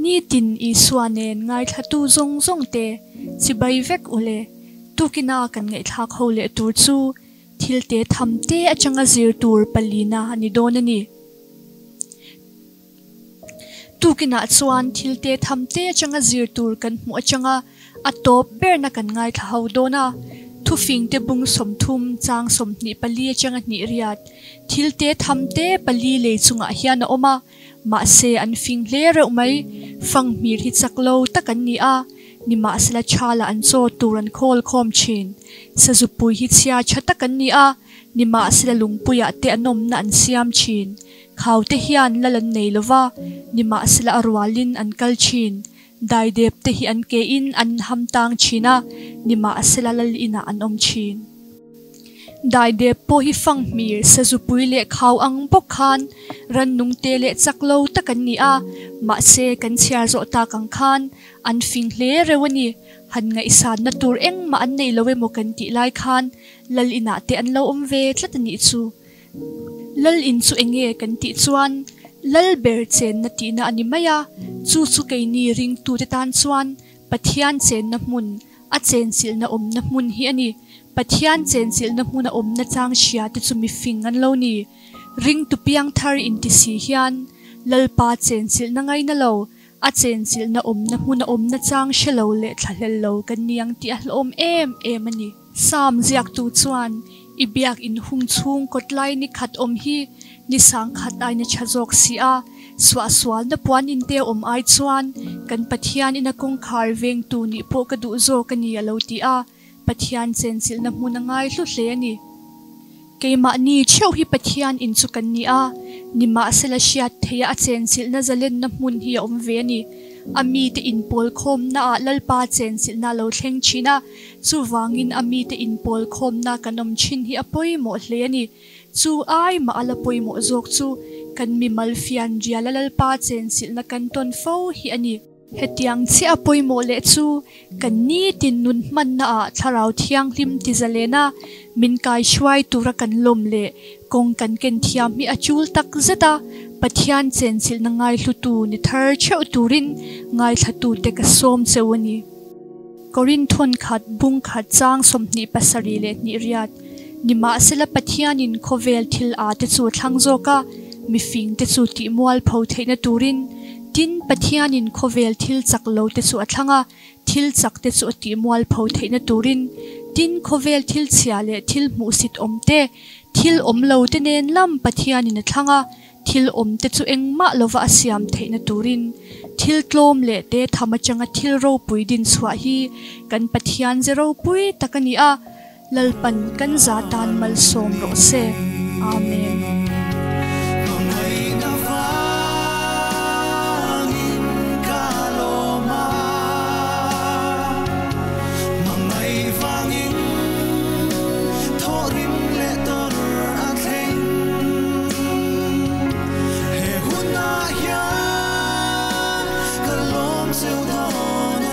Nitin Isua nen ngaithlatu zawng zawng te chibai vek ule. Tukina kan ngaihthlak ho leh tur chu thil te tham te atanga zir tur palina a ni dawn a ni. Tukinah chuan thil te tham te atanga zir tur kan hmuh atanga a tawp berna kan ngaithla ho dawn a. Thufing te bung 30 chang 24 atanga hnih riat thil te tham te pali lei chungah hian a awm a. Mahse an fing hle reuh mai, fanghmir hi chak lo tak an ni a, nimahsela thala an chaw tur an khawl khawm thin. Sazupui hi chhia tha tak an ni a, nimahsela lungpuiah te an awmna an siam thin. Khau te hian lal an nei lova, nimahsela a rualin an kal thin. Daidep te hi an ke in an ham tang thin a, nimahsela lal inah an awm thin. Daidep pawh hi fanghmir, sazupui leh khau ang bawk khan rannung te leh chak lo tak an ni a, mahse kan chhiar zawh tak ang khan an fing hle reuh a ni. Han ngaihsanna tur engmah an nei lo emaw kan tih lai khan lal inah te an lo awm ve tlat a nih chu. Lal in chu enge kan tih chuan lal ber chenna tihna a ni mai a, chu chu keini ringtute tan chuan Pathian chenna hmun, a chenchilhna awmna hmun hi a ni. Pathian chenchilhna hmuna awmna chang hria te chu mifing an lo ni. Ringtu piangthar inti si hian Lalpa chenchilhna ngaina lo, a chenchilhna awmna hmuna awmna chang hre lo leh thlahlel lo kan ni ang tih a hlawm em em a ni. Salm ziaktu chuan i biak inhung chhung kawtlai ni khat awm hi ni sangkhat aina tha zawk si a, suahsualna puan inte awm ai chuan kan Pathian ina kawngkhar vengtu nih pawh ka duh zawk a ni a lo ti a, Pathian chenchilhna hmun a ngai hlu hle a ni. Keimahni theuh hi Pathian in chu kan ni a, nimahsela hriat theia a chenchilhna zalenna hmun hi a awm ve a ni. A mite inpawl khawmnaah Lalpa chenchilhna a lo thleng thin a, chuvangin a mite inpawl khawmna kan awm thin hi a pawimawh hle a ni. Chu ai mah a la pawimawh zawk chu kan mimal fian riala Lalpa chenchilhna kan tawn fo hi a ni. Hetiang chiah a pawimawh leh chu kan nitin nun hmannaah thlarau thianghlim ti zalena min kai hruai tura kan lawm leh kawng kan ken thiam hi a chul tak zet a, Pathian chenchilhna ngaihlutu ni thar theuh turin ngaithlatute ka sawm cheu a ni. Korinthon khat bung khat chang 27 leh hnih riat Nimahsela Pathianin khawvel thil a te chu a thlang zawk a, mifing te chu tih mualpho theihna turin, tin, Pathianin khawvel thil chak lo te chu a thlang a, thil chak te chu a tih mualpho theihna turin, tin, khawvel thil chhia leh thil hmuhsit awm te, thil awm lo te nen lam Pathianin a thlang a, Thil awmte chu engmah lova a siam theihna turin thil tlawm leh te tham atanga thil ropui din chhuah hi kan Pathian ze ropui tak a ni a, Lalpan kan za tan malsawm rawh se. Amen. Hmangaihna vangin ka lawm a, hmangaih vangin thawhrim leh tawrh a thleng. He hunah hian ka lawm cheu dawn a ni.